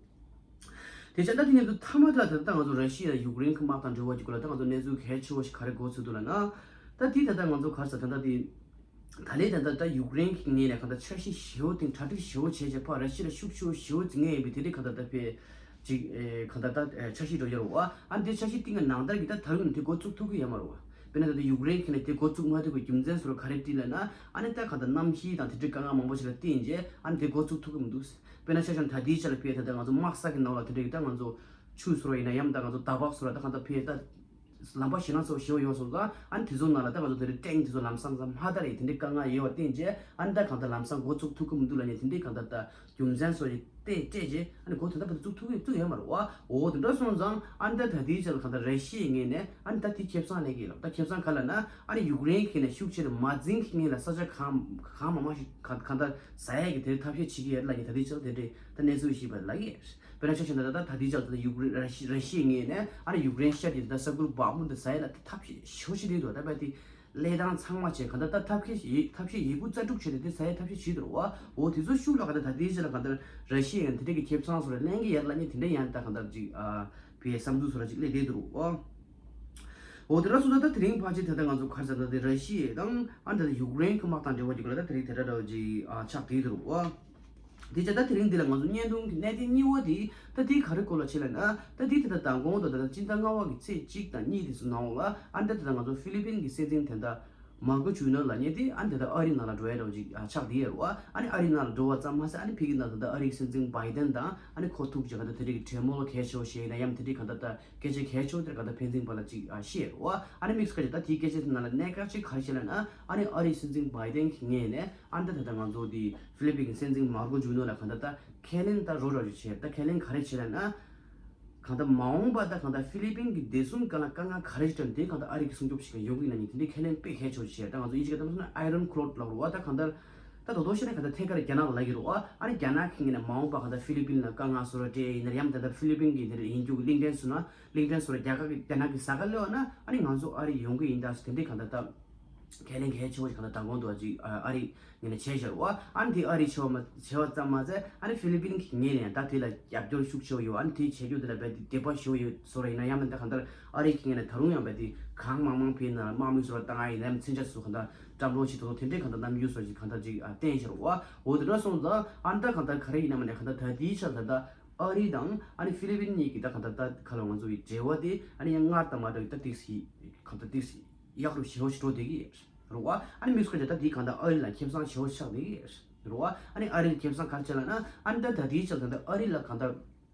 དེ་བྱས་ད་དེ་ཉིད་དུ་མཐའ་མ་དེ་ད་ལྟ་ང་ཚོ་ར་ཤི་ཡ་དང་ཡུཀ་རེན་གྱི་དམག་དང་འབྲེལ་བ་ཅིག་སྐོར་ལ་ད་ང་ཚོ་གནས་ཚུལ་གལ་ཆེ་བ་ཞིག་ག་རེ་གོ་ཚུལ་འདུག་ལབ་ན། ད་དེ་ད་ལྟ་ང་ཚོ་ག་རེ་ཟེར་ད་ལྟ་དེ། ད་ལན་ད་ལྟ་ད་ཡུཀ་རེན་གྱི་ངོས་ནས་གང་ལྟར་འཆར་གཞི་ཞེ་པོ་དང་གྲ་སྒྲིག་ཞེ་པོ་བྱས་བྱས་ཕར་ར་ཤི་ཡ་ལ་ཤུགས་ཆེ་བོ་ཞེ་པོ་འཛིང་ངེས་ཡིན་པའི་དེ་འདྲའི་གང་ལྟར་ད་ཕེ་ཅིག་ཨེ་གང་ལྟར་ད་ཨེ་འཆར་གཞི་འགྲོ་ཡ་རོ་བ། ཨ་འདི་འཆར་གཞི་གཏིང་གི་ནང་ལྟར་གྱི་ད་ད་རུང་དེ་འགོ་བཙུགས་ཐུབ་ཀྱི་ཡོད་མ་རོ་བ། དཔེར་ན་ད་ལྟ་ཡུཀ་རེན་གྱི་ནས་དེ་འགོ་བཙུགས་མ་ཐུབ་པའི་རྒྱུ་མཚན་སོགས་ག་རེ་བྲིས་ལབ་ན། ཨ་ནི་ད་གང་ལྟར་གནམ་གཤིས་དང་དེ་འདྲའི་དཀའ་ངལ་མང་པོ་ཞིག་ལ་བརྟེན་བྱས་ཨ་ནི་དེ་འགོ་བཙུགས་ཐུབ་ཀྱི་མི་འདུག་དཔེར་ན་ཆ་བཞག་ན་ད་ལྟའི་ཆ་ལ་ཕེ་ད་ལྟ་ང་ཚོ་དམག་ས་གི་ནང་ལ་དེ་འདྲའི་གི་ད་ང་ཚོ་ཆུ་སོགས་ཡིན་ན་ཡང་ད་ང་ཚོ་ད་བག་སོགས་ལ་ད་གང་ལྟར་ཕེ་ད། ལམ་པ་ཞེད་སྣང་ཚ་པོ་ཞེ་པོ་ཡོང་སོང་ཙང་། ཨ་ནི་དེ་ཚོ་ནང་ལ་ད་ང་ཚོ་དེ་རིང་ཊེང་དེ་ཚོ་ལམ་སང་ཙང་མ་ད་རེད། དེ་འདྲའི་དཀའ་ངལ་ཡོད་པར་བརྟེན་རྗེས། ཨ་ནི་ད་གང་ལྟར་ལམ་སང་འགོ་བཙུགས་ཐུབ་ཀྱི་མི་འདུག་ལབ་ནས། དེ་འདྲའི་གང་ལྟར་ད་རྒྱུ་མཚན་སོགས་ཀྱི་སྟེང་སྤྲད་རྗེས། ཨ་ནི་འགོ་དེ་འདྲ་བར་དུ་བཙུགས་ཐུབ་ཀྱི་བཙུགས་ཡོད་མ་རེད་པ། འོ་དེ་འདྲ་སོང་ཙང་། ཨ་ནི་ད་ད་ལྟའི་ཆར་ལ་གང་ལྟར་ར་ཤི་ཡའི་ངོས་ནས་ཨ་ནི་ད་དེ་ཁེ་བཟང་ལེན་གྱི་ཡོད་ལབ། ད་ཁེ་བཟང་ག་ལབ་ན། ཨ་ནི་ཡུཀ་རེན་གྱི་ནས་ཤུགས་ཆེར་མ་འཛིང་གི་ངོས་ལ་ས་ཆ་གང་གང་མང་མང་ཞིག་གང་གང་ལྟར་ཟ་ཡས་ཀྱི་དེ་ཐབས་ཤེས་བྱེད་ཀྱི་ཡོད་ལབ་ནས། ད་ལྟའི་ཆར་དེ་འདྲའི་ད་གནས་ཚུལ་ཞིག་པ་ལབ་ཀྱི་ཡོད། དཔེར་ན་ཆ་བཞག་ན། ད་ད་ད་ལྟའི་ཆར་ད་ཡུཀ་རེན་ར་ཤི་ར་ཤི་ཡའི་ངོས་ནས་ཨ་ནི་ཡུཀ་རེན་ཤར་གྱི་ད་ས་ཁུལ་བག་མོ་འདི་ཟ་ཡས་ལ་ཐབས་ཤེས་ཞེ་པོ་ཅིག་བྱེད་ཀྱི་འདུག། ད་བས་དེ་ལས་སྟངས་ཚང་མ་བྱས། གང་ལྟར་ད་ཐབས་ཤེས་ཡི་ཐབས་ཤེས་ཡོད་རྒུ་རྩལ་སྤྲུགས་བྱས་ཏེ་དེ་ཟ་ཡས་ཐབས་ཤེས་བྱེད་ཀྱི་འདུག་པ། འོ་དེ་ཚོ་ཤུགས་ལ་གང་ལྟར་ད་ལྟའི་ཆར་ལ་གང་ལྟར་ར་ཤི་ཡའི་ངོས་ནས་དེ་འདྲའི་གི་ཁེ་བཟང་བཟོ་འདྲ་ལེན་གྱི་ཡོད་ལབ་ནས། དེ་འདྲ་ཡང་ད་གང་ལྟར་ཅིག་ཨ་བའི་བསམ་ཚུལ་བཟོ་འདྲ་ཅིག་སླེབས་བསྡད་འདུག་པ། འོ་དེ་འདྲ་སོང་ཙང་། ད་དེ་རིང་ཕལ་ཆེར་ད་ལྟ་ང་ཚོ་ག་རེ་ཟེར་ན། དེ་ར་ཤི་ཡ་དང་ཨ་ནི་ད་ལྟ་ཡུཀ་རེན་གྱི་དམག་དང་འབྲེལ་བ་ཡོད་ལ། ད་དེ་རིང་དེ་འདྲ་འདྲ་བོ་ཅིག་ཨ་ཆགས་བསྡད་འདུག་པ། དེ་བྱས་ད་དེ་རིང་འདི་ལ་ང་ཚོ་བརྙན་ཐུང་གི་གནད་དོན་གཉིས་པ་དེ་ད་དེ་ག་རེ་སྐོར་ལ་བྱས་ལབ་ན། ད་དེ་དེ་ད་མདང་དགོང་དང་ད་ད་སྤྱི་ཟླ་ལྔ་པ་གི་ཚེས་གཅིག་དང་གཉིས་དེ་ཚོ་ནང་ལ། ཨ་ནི་ད་ད་ང་ཚོ་ཧྥི་ལི་པིན་གྱི་སྲིད་འཛིན་དེ་ད་མར་ཀོ་ཇུ་ནོ་ལབ་མཁན་དེ་ཨ་ནི་ད་ལྟ་ཨ་རི་ནང་ལ་འགྲོ་ཡ་འདྲ་བོ་ཅིག་ཨ་ཆགས་བསྡད་ཡོད་རེད་པ། ཨ་ནི་ཨ་རི་ནང་ལ་འགྲོ་བ་ཙམ་མ་ཟད། ཨ་ནི་ཕ་གི་ནང་ད་ལྟ་ཨ་རིའི་སྲིད་འཛིན་བྷའི་ཌེན་དང་ཨ་ནི་ཁོ་ཐུག་རྗེས་གང་ལྟར་དེ་འདྲའི་གི་གྲོས་མོལ་གལ་ཆེ་བོ་བྱས་ཡིན་ན། ཡང་དེ་འདྲའི་གང་ལྟར་ད་སྐད་ཆ་གལ་ཆེ་བོ་དེར་གང་ལྟར་ཕན་ཚུན་བར་ལ་ཅིག་ཨ་བཤད་རེད་པ། ཨ་ནི་དམིགས་སུ་བཀར་རྗེས་ད་དེའི་སྐད་ཆ་དེ་ནང་ལ་གནད་འགག་ཅིག་ག་རེ་བཤད་ལབ་ན། ཨ་ནི་ཨ་རིའི་སྲིད་འཛིན་བྷའི་ཌེན་གྱི་ངོས་ནས་ཨ་ནི་ད་ད་ལྟ་ང་ཚོ་དེ་ཧྥི་ལི་པིན་གྱི་སྲིད་འཛིན་མར་ཀོ་ཇུ་ནོ་ལ་གང་ལྟར་ད་ཁས་ལེན་ད་རོ་རོ་ཅིག་བྱས། ད་ཁས་ལེན་ག་རེ་བྱས་ལབ་ན། གང་ལྟར་མ་འོངས་པ་ད་གང་ལྟར་ཧྥི་ལི་པིན་གྱི་བདེ་སྲུང་སྒང་ལ་དཀའ་ངལ་ག་རེ་ཞིག་འཕྲད་ན་དེ་གང་ལྟར་ཨ་རི་གི་སྲུང་སྐྱོབ་བྱེད་མཁན་ཡོང་གི་ཡིན་ན་ནི། དེ་འདྲའི་ཁས་ལེན་དཔེ་གལ་ཆེ་བོ་ཞིག་བྱས། ད་ང་ཚོ་དབྱིན་ཇི་སྐད་ཐོག་ནས་ཨའི་རོན་ཁོ་ལོཌ་ལབ་རེད་པ། ད་གང་ལྟར་ད་དོ་དོ་བཤད་ན་གང་ལྟར་ཐད་ཀར་རྒྱ་ནག་ལ་ལབ་ཀྱི་རེད་པ། ཨ་ནི་རྒྱ་ནག་གི་ངོས་ནས་མ་འོངས་པ་གང་ལྟར་ཧྥི་ལི་པིན་ལ་དཀའ་ངལ་བཟོ་འདྲ་སྤྲད་ཡིན་ན། ཡང་ད་ལྟ་ཧྥི་ལི་པིན་གྱི་དེ་འདྲ་ཡིན་རྒྱུ་གི་གླིང་ཕྲན་བཟོ་ན། གླིང་ཕྲན་བཟོ་འདྲ་རྒྱ་གར་གྱི་རྒྱ་ནག་གི་ཟ་ག་སླེབས་པ་ན། ཨ་ནི་ང་ཚོ་ཨ་རི་ཡོང་གི་ཡིན། ད་དེ་འདྲའི་གང་ལྟར་ད་ཁས་ལེན་གལ་ཆེ་བོ་ཞིག་གང་ལྟར་མདང་དགོང་དུ་ཅིག་ཨ་རི་ངོས་ནས་བྱས་བཞག་པ། ཨ་ནི་དེ་ཨ་རི་བྱས་པ་མ་བྱས་པ་ཙམ་མ་ཟད། ཨ་ནི་ཧྥི་ལི་པིན་གྱི་ངོས་ནས་ད་དེ་ལ་རྒྱབ་སྐྱོར་ཤུགས་ཆེ་བོ་ཡོད། ཨ་ནི་དེ་བྱེད་རྒྱུ་དེ་ལ་རྦད་དེ་དད་པ་ཞེ་པོ་ཡོད་བཟོ་འདྲ་ཡིན་ན། ཡང་མིན་ད་གང་ལྟར་ཨ་རི་གི་ངོས་ནས་ད་རུང་ཡང་རྦད་དེ་གང་མང་མང་ཕེབས་ན་དམག་མི་བཟོ་འདྲ་བཏང་ཡ་ཡིན་ན། མཚོན་ཆ་བཟོ་གང་ལྟར་བཀྲམ་སྤྲོད་བྱེད་དོ། དེ་འདྲའི་གང་ལྟར་རྣམ་འགྱུར་བཟོ་འདྲ་ཅིག་གང་ལྟར་ཅིག་ཨ་བསྟན་བཞག་པ། འོ་དེ་འདྲ་སོང་ཙང་། ཨ་ནི་ད་གང་ལྟར་ག་རེ་ཡིན་ན་མིན་ན། གང་ལྟར་ད་ལྟའི་ཆར་ད་ལྟ་ཨ་རི་དང་ཨ་ནི་ཧྥི་ལི་པིན་གཉིས་ཀྱི་ད་གང་ལྟར་ད་ག་ལ་ང་ཚོ་ཡི་འབྲེལ་བ་དེ་ཨ་ནི་ཡང་སྔར་དང་མ་འདྲ་བའི་ད་ཏིག་ཙི་གང་ལྟར་ཏིག་ཙི་ཡག་རུ་ཞེ་པོ་ཞིག་འགྲོ་བསྡད་ཀྱི་རེད་པ། ཨ་ནི་དམིགས་སུ་བཀར་རྗེས་ད་དེ་གང་ལྟར་ཨ་རི་ལ་ཁེ་བཟང་ཞེ་པོ་ཆགས་བསྡད་ཀྱི་རེད་པ། ཨ་ནི་ཨ་རི་ལ་ཁེ་བཟང་ག་རེ་ཆགས་ལབ་ན། ཨ་ནི་ད་ད་ལྟའི་ཆར་ད་ལྟ་ཨ་རི་ལ་གང་ལྟར་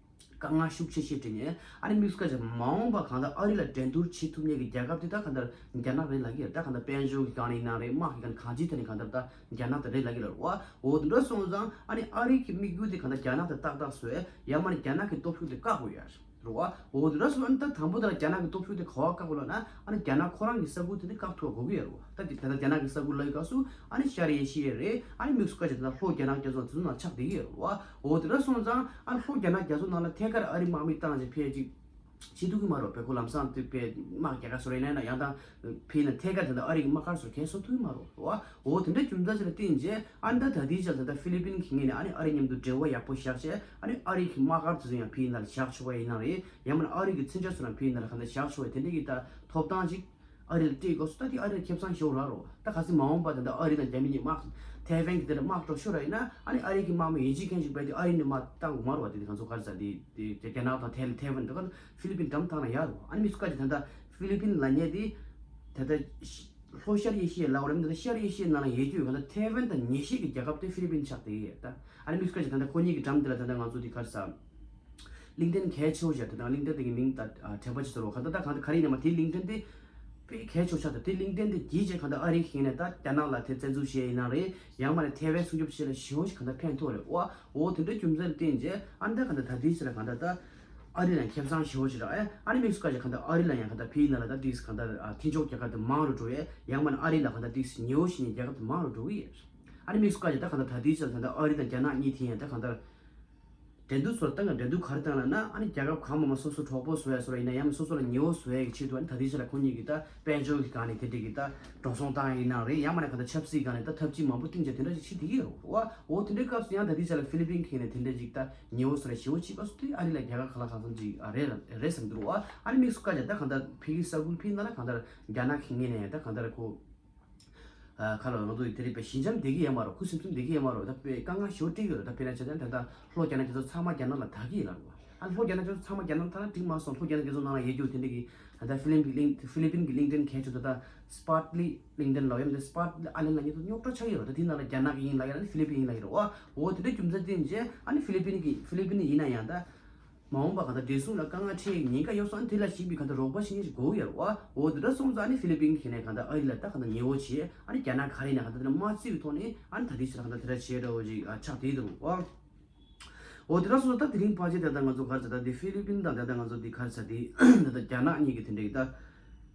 དཀའ་ངལ་ཤུགས་ཆེ་ཤོས་འཕྲད་ནས། ཨ་ནི་དམིགས་སུ་བཀར་རྗེས་མ་འོངས་པ་གང་ལྟར་ཨ་རི་ལ་འགྲན་བསྡུར་བྱེད་ཐུབ་མཁན་གྱི་རྒྱལ་ཁབ་དེ་ད་གང་ལྟར་རྒྱ་ནག་རེད་ལབ་ཀྱི་རེད། ད་གང་ལྟར་དཔལ་འབྱོར་གྱི་སྒང་ནས་ཡིན་ན་རེད། དམག་གི་སྒང་ནས་གང་ཅིའི་ཐད་ནས་གང་ལྟར་ད་རྒྱ་ནག་དེ་རེད་ལབ་ཀྱི་རེད་པ། འོ་དེ་འདྲ་སོང་ཙང་། ཨ་ནི་ཨ་རི་གི་དམིགས་ཡུལ་དེ་གང་ལྟར་རྒྱ་ནག་དེ་ཏག་ཏག་བཟོས། ཡང་མིན་ན་རྒྱ་ནག་གི་སྟོབས་ཤུགས་དེ་བཀག་དགོས་ཡ་རེད་པ། འོ་དེ་འདྲ་སོང་། ཨ་ནི་ད་དང་པོ་དེ་ལ་རྒྱ་ནག་གི་སྟོབས་ཤུགས་དེ་ག་པར་བཀག་དགོས་ལབ་ན། ཨ་ནི་རྒྱ་ནག་ཁོ་རང་གི་ས་ཁུལ་དེ་ནི་བཀག་ཐུབ་པ་དགོས་ཀྱི་ཡོད་རེད་པ། ད་དེ་ད་ལྟ་རྒྱ་ནག་གི་ས་ཁུལ་ལབ་ཡི་སྐབས་སུ། ཨ་ནི་ཤར་ཨེ་ཤི་ཡ་རེད། ཨ་ནི་དམིགས་སུ་བཀར་རྗེས་ད་ལྷོ་རྒྱ་ནག་རྒྱ་མཚོ་དེ་ཚོ་ནང་ཆགས་བསྡད་ཀྱི་ཡོད་རེད་པ། འོ་དེ་འདྲ་སོང་ཙང་། ཨ་ནི་ལྷོ་རྒྱ་ནག་རྒྱ་མཚོ་ནང་ལ་ཐད་ཀར་ཨ་རི་དམག་མི་བཏང་རྗེས་ཕར་ཅིག་བྱེད་ཐུབ་ཀྱི་མ་རེད་པ། བོད་ཁོ་ལམ་སང་དེ་བོད་དམག་རྒྱ་གར་བཟོ་འདྲ་ཡིན་ན་ཡང་དང་ཕེབས་ན་ཐད་ཀར་ད་ལྟ་ཨ་རི་གི་དམག་སྒར་ཚོར་གས་བཟོ་ཐུབ་ཀྱི་མ་རེད་པ། འོ་དེ་འདྲ་རྒྱུ་མཚན་ཅིག་ལ་བརྟེན་རྗེས། ཨ་ནི་ད་ད་ལྟའི་ཆར་ད་ལྟ་ཧྥི་ལི་པིན་གྱི་ངོས་ནས་ཨ་ནི་ཨ་རི་མཉམ་དུ་འབྲེལ་བ་ཡག་པོ་བཞག་བྱས། ཨ་ནི་ཨ་རི་གི་དམག་སྒར་དེ་ཚོ་ཡང་ཕར་ཡིན་ན་ལ་བཞག་ཆོག་པ་ཡིན་ན་རེད། ཡང་མིན་ན་ཨ་རི་གི་མཚོན་ཆ་ཚོ་རང་ཕར་ཡིན་ན་ལ་གང་ལྟར་བཞག་ཆོག་པ་དེ་འདྲ་གི་ད་ཐོབ་ཐང་ཅིག་ཨ་རི་ལ་སྤྲད་དགོས་སོ། ད་དེ་ཨ་རི་ལ་ཁེ་བཟང་ཞེ་པོ་རག་རེད་པ། ད་གལ་སྲིད་མ་འོངས་པ་ད་ལྟ་ཨ་རི་དང་རྒྱ་མི་གཉིས་དམག་ཐེ་ཝན་གྱི་དེ་ལ་དམག་འགྲོ་ཤོར་བ་ཡིན་ན། ཨ་ནི་ཨ་རི་གི་དམག་མི་ཡིད་ཆེས་མཁན་ཞིག་བས་དེ་ཨ་རི་ནས་དམག་བཏང་དགོས་མ་རེད་པ། དེ་དེ་ང་ཚོ་ག་རེ་ཟ། དེ་དེ་རྒྱ་ནག་དང་ཐེ་ཐེ་ཝན་འདྲ་ག་ཧྥི་ལི་པིན་འགྲམ་ཐག་ན་ཡོད་རེད་པ། ཨ་ནི་དམིགས་སུ་བཀར་རྗེས་ད་ལྟ་ཧྥི་ལི་པིན་ལབ་མཁན་དེ་ད་ལྟ་ལྷོ་ཤར་ཨེ་ཤི་ཡའི་ལབ་དགོས་རེད་མིན། ད་ལྟ་ཤར་ཨེ་ཤི་ཡའི་ནང་ལ་ཡོད་རྒྱུ་ཡོད། གང་ལྟར་ཐེ་ཝན་དང་ཉེ་ཤོས་ཀྱི་རྒྱལ་ཁབ་དེ་ཧྥི་ལི་པིན་ཆགས་བསྡད་ཡོད་ད། ཨ་ནི་དམིགས་སུ་བཀར་རྗེས་ད་ལྟ་ཁོ་གཉིས་ཀྱི་འགྲམ་དེ་ལ་ད་ལྟ་ང་ཚོ་དེ་ག་རེ་ཟ། གླིང་ཕྲན་གལ་ཆེ་བོ་ཞིག་ད་ལྟ་གླིང་ཕྲན་དེ་གི་མིང་ད་དྲན་པ་ཅིག་ཟེར་རོ། གང་ལྟར་ད་གང་ལྟར་ག་རེ་ཡིན་ན་མ། དེ་གླིང་ཕྲན་དེ་དཔེ་གལ་ཆེ་བོ་ཆགས་ད། དེ་གླིང་ཕྲན་དེ་བརྒྱུད་བྱས་གང་ལྟར་ཨ་རི་གི་ངོས་ནས་ད་རྒྱ་ནག་ལ་དེ་བཙན་འཛུལ་བྱས་ཡིན་ན་རེད། ཡང་མིན་ན་ཐེ་ཝན་སྲུང་སྐྱོབ་བྱས་ལ་ཞེ་པོ་ཞིག་གང་ལྟར་ཕན་ཐོགས་རེད་པ། འོ་དེ་འདྲ་རྒྱུ་མཚན་ལ་བརྟེན་རྗེས། ཨ་ནི་ད་གང་ལྟར་ད་ལྟའི་ཆར་ལ་གང་ལྟར་ད་ཨ་རི་ལ་ཁེ་བཟང་ཞེ་པོ་ཞིག་རག་ཨེ། ཨ་ནི་དམིགས་སུ་བཀར་རྗེས་གང་ལྟར་ཨ་རི་ལ་ཡང་གང་ལྟར་ཕར་ཡིན་ན་ལ་ད་ཏིག་ཙི་གང་ལྟར་ཨ་མཐུན་ཕྱོགས་རྒྱལ་ཁབ་དེ་མང་རུ་འགྲོ་ཡས། ཡང་མིན་ན་ཨ་རི་ལ་གང་ལྟར་ཏིག་ཙི་ཉེ་བོ་ཞིག་ཡིན་རྒྱལ་ཁབ་དེ་མང་རུ་འགྲོ་གི་ཡོད། ཨ་ནི་དམིགས་སུ་བཀར་རྗེས་ད་གང་ལྟར་ད་ལྟའི་ཆར་ལ་གང་ལྟར་ཨ་རི་དང་རྒྱ་ནག་གཉིས་དེ་ཡང་ད་གང་ལྟར་འགྲན་བསྡུར་ཚོར་བཏང་ག་འགྲན་བསྡུར་ག་རེ་བཏང་ལབ་ན། ཨ་ནི་རྒྱལ་ཁབ་གང་མང་མང་སོ་སོ་གྲོགས་པོ་བཟོ་ཡ་བཟོ་འདྲ་ཡིན་ན། ཡང་མིན་སོ་སོ་ལ་ཉེ་བོ་བཟོ་ཡ་གི་ཆེད་དུ། ཨ་ནི་ད་ལྟའི་ཆར་ལ་ཁོ་གཉིས་ཀྱིས་ད་དཔལ་འབྱོར་གྱི་སྒང་ནས་དེ་འདྲ་གི་ད་འགྲོ་སོང་བཏང་ཡ་ཡིན་ན་རེད། ཡང་མིན་ན་གང་ལྟར་ཆབ་སྲིད་སྒང་ནས་ད་འཐབ་ཇུས་མང་པོ་བཏིང་བྱས་དེ་འདྲ་ཞིག་བྱེད་བསྡད་ཀྱི་ཡོད་རེད་པ། འོ་དེ་འདྲའི་སྐབས་སུ་ཡང་ད་ལྟའི་ཆར་ལ་ཧྥི་ལི་པིན་གྱི་ངོས་ནས་དེ་འདྲ་ཅིག་ད་ཉེ་བོ་བཟོ་འདྲ་ཞེ་པོ་བྱེད་སྐབས་སུ་དེ་ཨ་རི་ལ་རྒྱལ་ཁ་གང་ལ་གང་འཚམ་ཅིག་རེད་རེད་བསམ་གྱི་འདུག་རེད་པ། ཨ་ནི་དམིགས་སུ་བཀར་རྗེས་ད་གང་ལྟར་ཕ་གི་ས་ཁུལ་ཕར་ཡིན་ན་ལ་གང་ལྟར་རྒྱ་ནག་གི་ངོས་ནས་ད་གང་ལྟར་ཁོ། ཨ་ཁ་ལོ་ང་ཚོ་དེ་རིགས་པའི་ཞི་འཇམ་བསྡད་ཀྱི་ཡོད་མ་རེད། ཁུ་སིམ་སིམ་བསྡད་ཀྱི་ཡོད་མ་རེད། ད་དཔེ་དཀའ་ངལ་ཞེ་པོ་འཕྲད་ཀྱི་ཡོད་རེད། ད་དཔེར་ན་ཆ་བཞག་ན་ད་ལྟ་ལྷོ་རྒྱ་ནག་དེ་ཚོ་ཚང་མ་རྒྱ་ནག་ལ་བདག་གི་ཡོད་རེད་པ། ཨ་ལྷོ་རྒྱ་ནག་དེ་ཚོ་ཚང་མ་རྒྱ་ནག་ལ་བདག་ན་འགྲིག་མ་སོང་། ལྷོ་རྒྱ་ནག་དེ་ཚོ་ནང་ལ་ཡོད་རྒྱུ་དེ་འདྲ་གི་ད་ལྟ་ཧྥི་ལི་པིན་གི་གླིང་ཧྥི་ལི་པིན་གི་གླིང་ཕྲན་གལ་ཆེ་ད་ལྟ་སི་པར་ལི་གླིང་ཕྲན་ལབ་ཡོད་མ་རེད། སི་པར་ལི་ཨ་ལན་ལབ་མཁན་དེ་རྙོག་དྲ་ཆགས་ཀྱི་ཡོད་རེད། ད་དེ་ནང་ལ་རྒྱ་ནག་གི་ཡིན་ལབ་ཡ་ལ་ནི་ཧྥི་ལི་པིན་ཡིན་ལབ་ཡ་རེད་པ། འོ་དེ་འདྲ་རྒྱུ་མཚན་བརྟེན་བྱས་ཨ་ནི་ཧྥི་ལི་པིན་གི་ཧྥི་ལི་པིན་ཡིན་ན་ཡང་ད། མ་འོངས་པ་གང་ལྟར་བདེ་སྲུང་ལ་དཀའ་ངལ་འཕྲད་ཉེན་ཁ་ཡོད་སོང་། ཨ་ནི་དེ་ལ་གཞིགས་པའི་གང་ལྟར་རོགས་པ་ཞིག་ཅིག་དགོས་ཡོད་རེད་བ། འོ་དེ་འདྲ་སོང་ཙང་ཨ་ནི་ཧྥི་ལི་པིན་གི་ནས་གང་ལྟར་ཨ་རི་ལ་ད་གང་ལྟར་ཉེ་བོ་བྱས། ཨ་ནི་རྒྱ་ནག་ག་རེ་ནས་གང་ལྟར་དེ་འདྲ་མ་བརྩི་བའི་ཐོག་ནས་ཨ་ནི་ད་ལྟའི་ཆར་གང་ལྟར་དེ་འདྲ་བྱས་འདྲ་བོ་ཅིག་ཨ་ཆགས་བསྡད་འདུག་བ། འོ་དེ་འདྲ་སོང་ཙང་ད་དེ་རིང་ཕལ་ཆེར་ད་ལྟ་ང་ཚོ་ག་རེ་ཟེར། ད་དེ་ཧྥི་ལི་པིན་དང་ད་ལྟ་ང་ཚོ་དེ་ག་རེ་ཟེར། དེ་ད་ལྟ་རྒྱ་ནག་གཉིས་ཀྱི་དེ་འདྲའི་ད་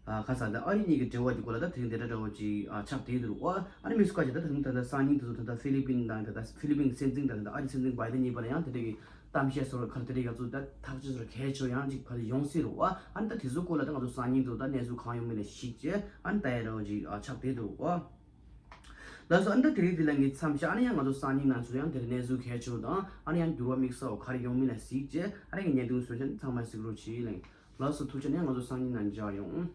ཨ་ག་རེ་ཟེར། ད་ཨ་རི་གཉིས་ཀྱི་འབྲེལ་བ་གྱི་སྐོར་ལ་ད་དེ་རིང་དེ་འདྲ་འདྲ་བོ་ཅིག་ཨ་ཆགས་བསྡད་འདུག་བ། ཨ་ནི་མི་སུ་ཁ་ཅིག་ད་དེ་རིང་ད་ལྟ་སང་ཉིན་དེ་ཚོ་ད་ལྟ་ཧྥི་ལི་པིན་དང་ད་ལྟ་ཧྥི་ལི་པིན་སྲིད་འཛིན་དང་ད་ལྟ་ཨ་རི་སྲིད་འཛིན་བྷའི་ཌེན་གཉིས་བར་ལ་ཡང་དེ་འདྲ་གི་གཏམ་བཤད་སོགས་ག་རེ་དེ་འདྲ་ང་ཚོ་ད་ཐག་གཅོད་སོགས་གལ་ཆེ་བོ་ཡང་ཅིག་ཕར་ཡོང་སྲིད་རེད་བ། ཨ་ནི་ད་དེ་ཚོ་སྐོར་ལ་ད་ང་ཚོ་སང་ཉིན་དེ་ཚོ་ད་གནས་ཚུལ་གང་ཡོང་མིན་ལ་གཞིགས་བྱས་ཨ་ནི་ད་ཡ་འདྲ་བོ་ཅིག་ཨ་ཆགས་བསྡད་འདུག་བ། ལགས་སོ། ཨ་ནི་ད་དེ་རིང་འདི་ལ་ངའི་མཚམས་བཞག་ཨ་ནི་ཡང་ང་ཚོ་སང་ཉིན་ནང་ཚུད་ཡང་དེར་གནས་ཚུལ་གལ་ཆེ་བ་དང་ཨ་ནི་ཡང་འགྱུར་བ་དམིགས་བསལ་བ་ག་རེ་ཡོང་མིན་ལ་གཟིགས་བྱས་ཨ་ནི་ངའི་བརྙན་ཐུང་བཟོ་བྱས་ཚང་མ་གཟིགས་རོགས་གྱིས་ལགས། ལགས་སོ། ཐུགས་རྗེ་ཆེ། ཨ་ནི་ཡང་ང་ཚོ་སང་ཉིན་ནང་མཇལ་ཡོང་།